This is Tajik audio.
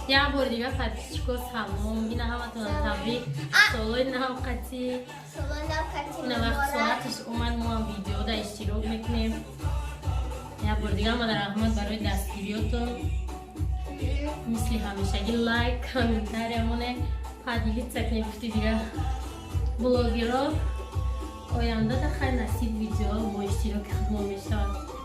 Як бори дигар, подписчико, салом. Ина ҳаматона табрик, солои нав қатӣ. Солои нав кати. Ина вақт соаташ омад, мо ҳам видеода иштирок мекунем. Як бори дигар ҳамада раҳмат барои дастгириётон. Мисли ҳамешагӣ лайк, комментария моне, поделиться кунед. Гуфти дигар блогеро оянда да, хай, насиб, видео бо иштироки худмо мешавад.